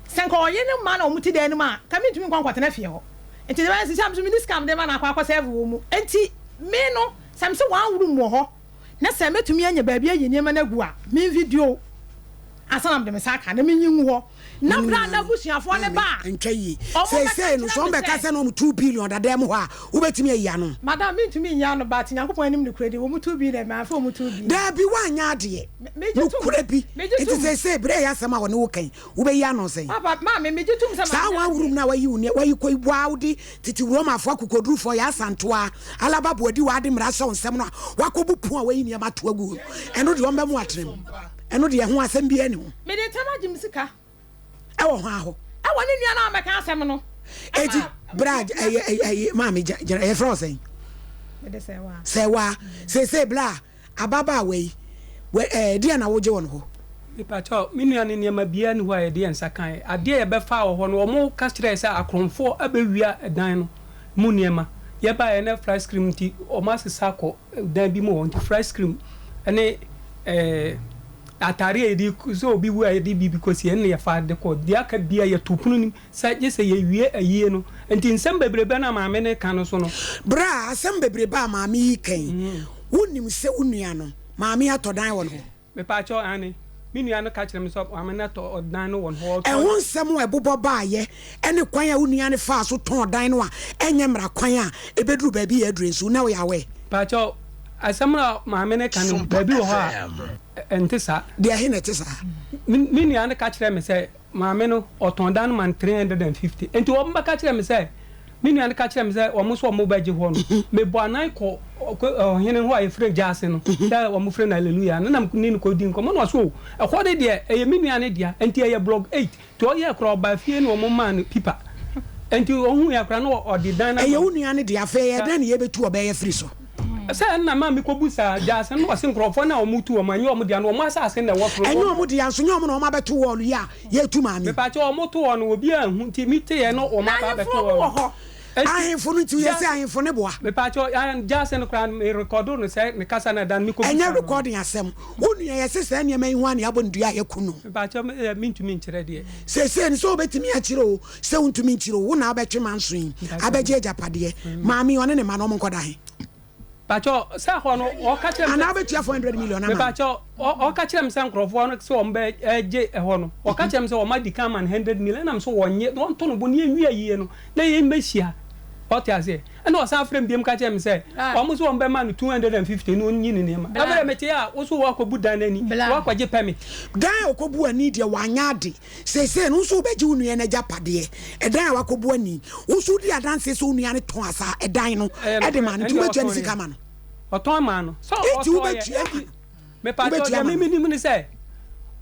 Sɛ nka ɔyere ne mma na wɔte dan no mu a, nka mentumi nkɔ nkɔtena fie hɔ. Nti deɛ ɛbɛyɛ sisi a me nso menni sika a mede ma no akɔ akɔ serve wɔn mu. Nti me no, sɛ mese one room wɔ hɔ na sɛ mɛtumi anya baabi ayi nneɛma no agu a, me video ansa na mede me nsa aka na menyi ngu hɔ. Na berɛ a n'abusuafoɔ no ba a, Ntwa yie. wɔbɛka Seesei no, kyerɛ sɛ me wɔbɛka sɛ. sɛ na wɔn 2 billion dada mu hɔ a, wobɛtumi ayi ano? Madam, mentumi nyi ano, but Nyankopɔn anim nokorɛ di, wɔn 2 billion, mamfa wɔn 2 billion. Daabi, woanyɛ adeɛ. Megye tom. Nokorɛ bi. Megye Nti tom. seesei, berɛ a ɛyɛ asɛm a wɔne wo ka yi, wobɛyi ano sɛn? Papa, maame, megye tom sɛ Saa manyɛ one adeɛ. room no a wayi wo nneɛ, wayi kɔ yi, waa wode tete Romafoɔ akokoɔdurufoɔ, yɛ asantoa, alaba boadi, waa de mmara hyɛ wo nsam no a, wakɔbu pon a wayi nneɛma ato agu hɔ no, ɛno deɛ wɔbɛmo atena mu. Ɛno deɛ ɛho asɛm biara nni ho. Mede ntɛm agye me sika. Ɛwɔ hwan hɔ? Ɛwɔ ne nua no a ɔmmɛka asɛm no. Eti bra ɛyɛ ɛyɛ maame gyina yɛfrɛ wo sɛn? Mede Sɛwaa. Sɛwaa. Seesei bra ababaawa yi wɛ ɛɛ deɛ na wogye wɔ ne hɔ? Mepakyɛw, me nua no nneɛma biara nni hɔ a yɛde yɛn nsa kae. Adeɛ a yɛbɛfaa wɔ hɔ no, wɔka kyerɛɛ sɛ akorɔmfoɔ abɛwia dan no mu nneɛma. Yɛbaeɛ na flat screen nti wɔasesa akɔ dan bi mu hɔ nti flat screen ne ɛɛ atare a yɛde sɛ obi wu a yɛde biribi kɔsie ɛno na yɛfa de kɔ. Deɛ aka biara yɛto pono no mu sɛ gye sɛ yɛwie ayie no. Nti nsɛm bebrebe no a maame no reka no so no. Bra, asɛm bebrebe a maame yi reka yi, wonim sɛ wo nua no, maame atɔ dan wɔ ne hɔ? Mepaakyɛw, aane. Me nua no ka kyerɛ me sɛ maame no atɔ ɔdan no wɔ ne hɔ. Ɔtɔ. Ɛho nsɛm a ɛbobɔ baeɛ ne kwan a wo nua no faa so tɔn dan no a ɛnyɛ mmara kwan a ɛbɛduru baabi a aduru nso, na woyɛ aware? Mpakyɛw, asɛm a maame no ka no, baabi wɔ hɔ a ɛnte saa. Deɛ he na ɛte saa? Me nua no ka kyerɛɛ me sɛ maame no, ɔtɔn dan no ma no 350. Enti wɔbɛka kyerɛɛ me sɛ, me nua no ka kyerɛɛ me sɛ wɔn nso wɔbɛgye hɔ no, mebɔ anan kɔ ɔhene hɔ a yɛfrɛ no Gyaase no, sɛ wɔfrɛ no Hallelujah no, na me ne no kɔdi nkɔmmɔ, na ɔse o, ɛhɔ no deɛ, ɛyɛ me nua no dea, enti ɛyɛ block eight. Nti ɔyɛɛ koraa ɔbaa fie na wɔn maa no pipa. Nti ohuu yɛ koraa na ɔde dan no ama Ɛyɛ wo nua no dea, afei ɛyɛ dɛn na yɛbɛtu ɔbaa yi afiri so? Sɛ ɛna maa mekɔbu saa gyaase no na ɔse nkurɔfoɔ no a wɔtu wɔn ɛnyɛ wɔn dea no wɔn asase na ɛwɔ soro. Ɛnyɛ wɔn dea nso, nyɛ wɔn na wɔn abɛto wɔɔlo yi a yɛretu maame yi. Mepakyɛw wɔn to hɔ no obiara anhu nti meteeɛ no wɔn aba abɛto hɔ no. Ahemfo no nti yɛse ahemfo no boa. Mepakyɛw gyaase no koraa me rekɔdo no sɛ ne kasa no ɛda no mekɔbu Ɛnyɛ saa no. recording asɛm. Wo nua yɛse saa nneɛma yi ho a na yɛabɔ no dua a yɛaku no. Mepakyɛw me deɛ mentumi nkyerɛ deɛ. Seesei no sɛ wobɛtumi akyerɛ o sɛ wontumi nkyerɛ o wo na wobɛtwe manso yi abɛgye agyapadeɛ. Maame yi ɔne ne mma no wɔn nkɔda he? Pakyɛw sɛ hɔ no ɔka kyerɛ me sɛ. Anaa wobɛtua 400 million ama no? Mepakyɛw ɔka kyerɛ me sɛ nkorɔfoɔ no sɛ wɔn bɛ gye ɛhɔ no ɔka kyerɛ me sɛ wɔn adi kan ama no 100 million ɛna me so wɔnnye na wɔnto no bo na yɛnwie ayie no na yɛn bɛhyia ɔte aseɛ ɛna ɔsan frɛ me biom ka kyerɛ me sɛ wɔn nso wɔn bɛma no 250 na ɔnyi ne nneɛma ɛfɛ mete a wo so wakɔbu dan no ani wakɔgye permit. Dan a ɔkɔbu ani deɛ wanyɛ ade. Seesei no, wo nso wobɛgye wo nua no agyapadeɛ, ɛdan a wakɔbu ani. Wo nso wodi adanseɛ sɛ wo nua no tɔn asa ɛdan no de maa no, nti wobɛtua ne sika ama no. Ɔtɔn maa no. Sɛ Enti ɔtɔeɛ, wobɛtua ama enti no. mepatwɔ Wobɛtua deɛ ama me no. menim ne sɛ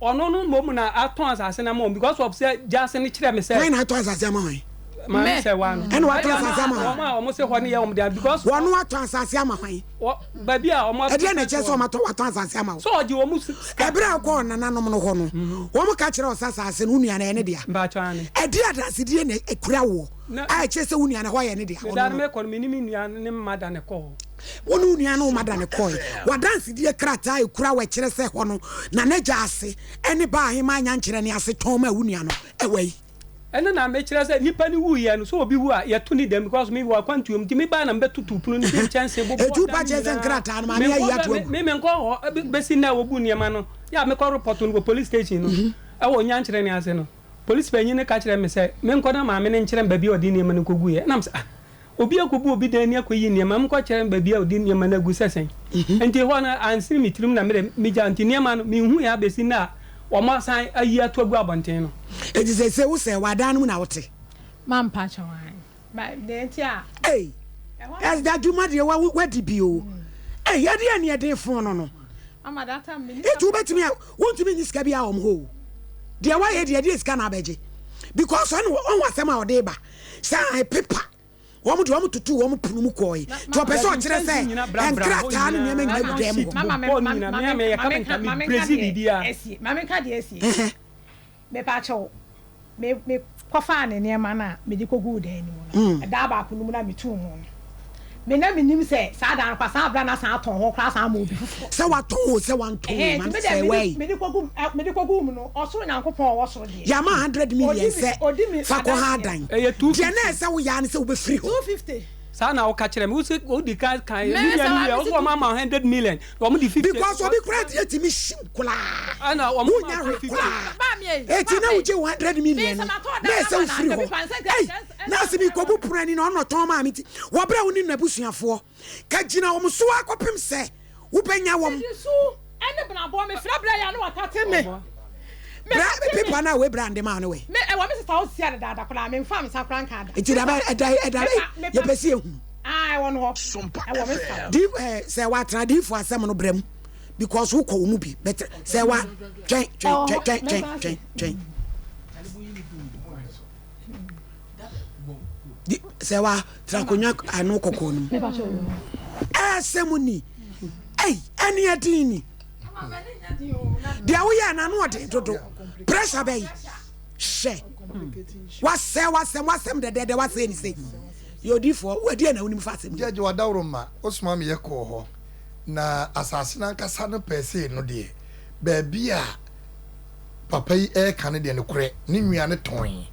ɔno no mmom na atɔn asase no ama wɔn because of sɛ gyaase no kyerɛ me sɛ. Hwan na atɔ asase ama hwan? Maame Me. sɛ waa no. Ɛna watɔ Ɛna asase ama hwan? wɔn a wɔn se hɔ no yɛ wɔn dea because. Wɔn atɔ asase ama hwan? Wɔ baabi a wɔn ato Ɛdeɛn na ɛkyerɛ sɛ wɔatɔ watɔn asase ama wo? Sɛ ɔgye wɔn sika. Ɛberɛ a wokɔɔ nananom no hɔ no, wɔn ka kyerɛɛ wo sɛ asase no wo nua no ɛyɛ ne dea. Mpakyɛ aane. Ɛdeɛn adansedie na ɛkura woɔ a ɛkyerɛ sɛ wo nua no ɛhɔ yɛ ne dea? Me da no mekɔ no, me ne me nua ne me mma da na ɛkɔɔ hɔ. Wo ne wo nua ne wo mma da na ɛkɔɔe. W'adansedie krataa a ɛkura wo a ɛkyerɛ sɛ ɛhɔ no na n'agya ase ne baa ahemaa nyankyerɛ ne ase tɔn maa wo nua no, ɛwɔ he? Ɛno na mekyerɛ sɛ nipa no wuiɛ no sɛ obi wu a yɛto ne dɛm because me wɔ akwantuo mu nti me bae na me bɛtoto pono no bi nkyɛnse bobɔ Ɛtu dan pa kyerɛ sɛ nyinaa nkrataa no maame ayi menkɔ ato me agu. me menkɔ hɔ bɛsi nnɛ a wɔbu nneɛma no yɛ a mekɔ repɔto no wɔ police station no ɛwɔ Nyankyerɛ no ase no police panyin no ka kyerɛ me sɛ menkɔ na maame no nkyerɛ me baabi a ɔde nneɛma no kɔguiɛ ɛna me sɛ ah Obi akɔbu obi dan ani akɔyi nneɛma, menkɔkyerɛ no baabi a ɔde nneɛma no agu sɛ sɛn. Enti ɛhɔ no, ansene me tirim na me deɛ megyaa. Enti nneɛma no, menhuiɛ ara bɛsi nnɛ a wɔasan ayi ato agu abɔnten no. Enti seesei wo sɛɛ, w'adan no mu na wote? Mampa kyɛw ae. But deɛ nti a. Ei, ɛda dwuma deɛ wa wadi bi o. Ei, ɛdeɛ ne ɛden fon no no. Mama that time me ni. Eti wobɛtumi a wontumi nyi sika bi a wɔn hɔ o. Deɛ wayɛ deɛ ɛdeɛ sika na abɛgye. Because ɔno ɔho asɛm a ɔde ba. Sɛ ae pepa wɔn de wɔn tutu wɔn pono mu kɔɔe. Nti ɔpɛ sɛ ɔkyerɛ sɛ nkrataa ne nneɛma nyinaa gu dan mu hɔ. Mama me nka deɛ asie. Ma me nka deɛ asie. Mepa kyɛw, me me kɔfaa ne nneɛma no a mede kɔguu dan no mu no, ɛdaa baako no mu na metuu ho no. Me na menim sɛ saa dan no koraa saa abira no asan atɔn hɔ koraa asan ama obi foforɔ. Sɛ watɔn o sɛ wantɔn o ma Ɛhɛn, nti me sɛ deɛ wai. mede kɔgu mede kɔguu mu no, ɔsoro Nyankopɔn a ɔwɔ soro deɛ. Yɛama 100 million Ɔdi me sɛ ɔdi me fa kɔ ha adanseɛ. dan. Ɛyɛ Deɛ 250. na ɛsɛ woyɛ ara ne sɛ wobɛfiri hɔ. 250. Saa na woka kyerɛ me. Wo se wodi kan kan Me me nua sɛ no wa wie a, me wo se se wɔn ama wo 100 million na wɔn de 50. Because obi koraa deɛ tumi hyew koraa. Ɛna wɔn ma Wonya wo hwee 50. koraa. Ba me ei, Eti ba na me. wogye wo 100 Me million sɛ no matɔ na dan ɛsɛ ama no wofiri anka hɔ. bi pa nsɛ Ei, nka na ase mekɔbu pono ani na ɔno ɔtɔn maa me nti wɔbrɛ wo ne n'abusuafoɔ. Ka gyina wɔn so ara kɔpem sɛ wobɛnya wɔn. Mede su ne benabɔ mefrɛ berɛ yɛ a na watate me. Bra pepa no a wei bra nde maa no wɛ. Me ɛwɔ me sista hɔ sisi a dedaada koraa me nfa me nsa koraa nkaa da. Nti daba ɛda ɛda yɛ pɛ si ehunu. Ah ɛwɔ no hɔ ɛwɔ me sista hɔ. Di ɛɛ sɛ wa tena diifo asɛm no brɛ mu because wokɔ wɔn mu bi bɛtɛ sɛ wa twɛn twɛn twɛn twɛn twɛn twɛn twɛn. Sɛ wa tena akonnwa ano kɔkɔɔ no mu. Ɛsɛ mu ni ɛy ɛni ɛdin ni. Deɛ woyɛ no ano ɔden dodo. Pressure bɛyi. Hyɛ. Wasɛ wasɛm wasɛm dɛdɛdɛ wasɛ ni sɛ. Yɛ odiifoɔ wadi ɛna wonim fa asɛm. Gyɛgye wadaworo ma wosoma me yɛkɔɔ hɔ na asase no ankasa no pɛɛ sei no deɛ baabi a papa yi ɛreka no deɛ nokorɛ ne nua no tɔn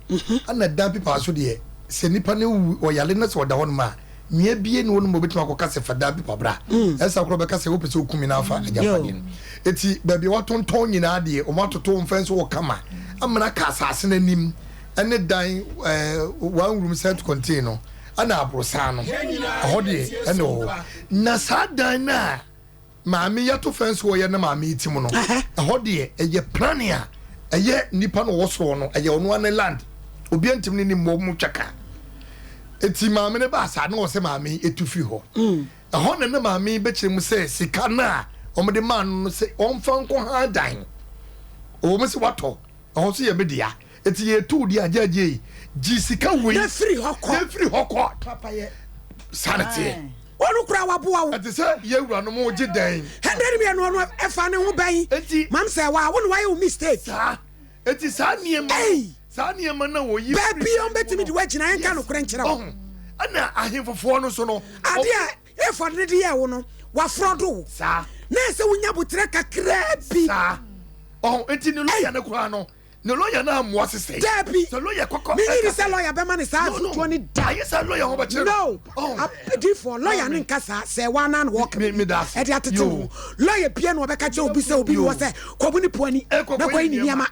ɛna dan pipa so deɛ sɛ nipa no wu ɔyale na sɛ ɔda hɔ nom a Nea ebie ne hɔ no ma obetumi akɔka sɛ, Fa dan pepa bra. Ɛsa koraa ɔbɛka sɛ, Wopɛ sɛ okum me na afa agyapadeɛ no. Eti baabi a wɔatontɔn nyinaa deɛ, wɔatoto mfɛn so wɔ kama amena ka asase no anim ne dan one room self contain no ɛna aborosan no, ɛhɔ deɛ ɛna wɔ hɔ. Na saa dan no a maame yi ato fɛn so wɔyɛ na maame yi ti mu no, ɛhɔ deɛ ɛyɛ plan a ɛyɛ nipa no wɔ soro no, ɛyɛ ɔno ara ne land, obiara ntumi ne ne mmɔ mu twaka. Eti maame no baa saa na wɔ sɛ maame yi etu firi hɔ. Ɛhɔ na ne maame yi bɛkyerɛ mu sɛ sika no a wɔde maa no no sɛ ɔmfa nkɔ han dan. Ɔwɔ mu sɛ watɔ, ɛhɔ nso yɛ me dea. Eti yɛtu wo deɛ a, gyagye yi, gye sika wei na firi hɔ kɔ. Na firi hɔ kɔ. Saa na teɛ. Ɔno koraa waboa wo. Ɛte sɛ yɛn wuranom gye dan. Hundred mmienu ɔno ɛfa ne ho bɛn. Enti. Mam sɛ waa wo na wayɛ wo mistake. Saa. Eti saa nneɛma no, saa nneɛma no a wɔyi firi. Baabi a wɔbɛtumi de wo agyina, yɛnka nokorɛ nkyerɛ wo. Ɔho. Ɛna ahemfofoɔ no nso no. Adeɛ a efɔd no de yɛɛ wo no, wafrɔdo wo. Saa. Na ɛsɛ wonya aboterɛ kakraa bi. Saa. Ɔho. Enti ne lɔya no koraa no, ne lɔya no ammoa sesɛe. Dabi. Sɛ lɔya kɔkɔ. Menyi ni sɛ lɔya bɛma no saa afotuo no da. Ayɛ sɛ lɔya ho bɛkyerɛ no. No. Adiifoɔ, lɔya no nka saa. Sɛ waa naa na wɔka bi ɛde atete ne ho. Lɔya bia na ɔbɛka kyerɛ obi sɛ obi ni hɔ sɛ kɔbu ne po ani na kɔyi ne nneɛma.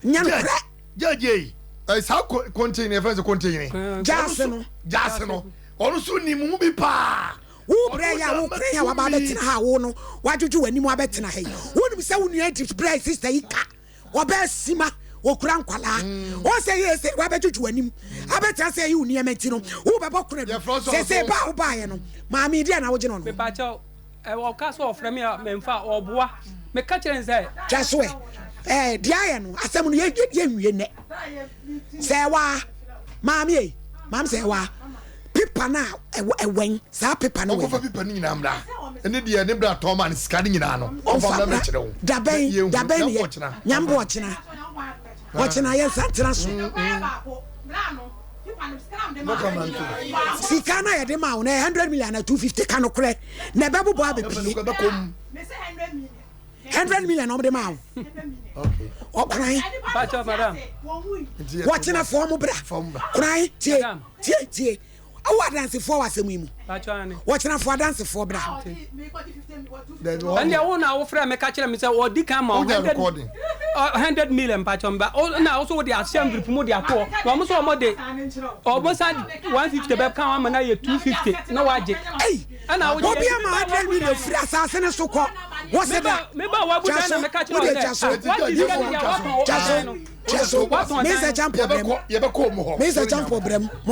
Nyɛ nokorɛ. Gyagye yi, saa konten yɛfrɛ sɛ konten. Gyaase no. Gyaase no. Ɔno nso nim ho bi paa. Wo brɛ yɛ a wo kran a waba abɛtena ha a wo no wadwodwo w'anim abɛtena ha yi. Wonim sɛ wo nua Egypt brɛ sister yi ka. Ɔbaa sima, okura nkwalaa. Wɔn sɛ yɛ sɛ wabɛdwodwo w'anim abɛtena sɛ ɛyi wo nneɛma nti no wobɛbɔ kora bi. Sɛsɛ ba a wobaeɛ no maame deɛ na wogye no no. Mepakyɛw, ɔka sɛ ɔfrɛ me a memfa, ɔboa. Meka kyerɛ no sɛ. Twa so ɛ, ɛɛ deɛ ayɛ no asɛm no yɛ yɛnwie nnɛ. Sɛ waa maame ei, maame sɛ waa. Pepa no a ɛwɔ ɛwɛn saa pepa no wɛn. Ɔnkɔfa pepa no nyinaa mmra. Ɛne deɛ ne bra tɔn maa no sika no nyinaa no. Ɔmfa mmra mmɛkyerɛ wo. Dabɛn dabɛn ne yɛ nyambo ɔkyena ɔkyena yɛn nsa ntena so. Sika no a yɛde maa wo no ɛyɛ 100 million na 250 ka nokorɛ na ɛbɛbobɔ abɛpie. 100 million na ɔmde maa wo ɔkoran wɔkyena fɔɔ mo bra koran tie tie tie awo adansefoɔ wɔ asɛm yi mu wɔkyena fɔ adansefoɔ bra. Ɛndeɛ wo na wofrɛ me ka kyerɛ me sɛ ɔdi kan ma 100 million mpakyɛ mba na wo so wode ahyɛ envelope mu de atoɔ na ɔmo so ɔmo de ɔmo san 150 bɛka ho ama no ayɛ 250 na wagye. Ɛna wogye. Obi ama 100 million firi asase ne so kɔ wɔsɛ da. Meba wabu dan na meka kyerɛ wo sɛ wagye sika no deɛ watɔn dan no. Twa so. Mesa champo brɛm. Mesa champo brɛm.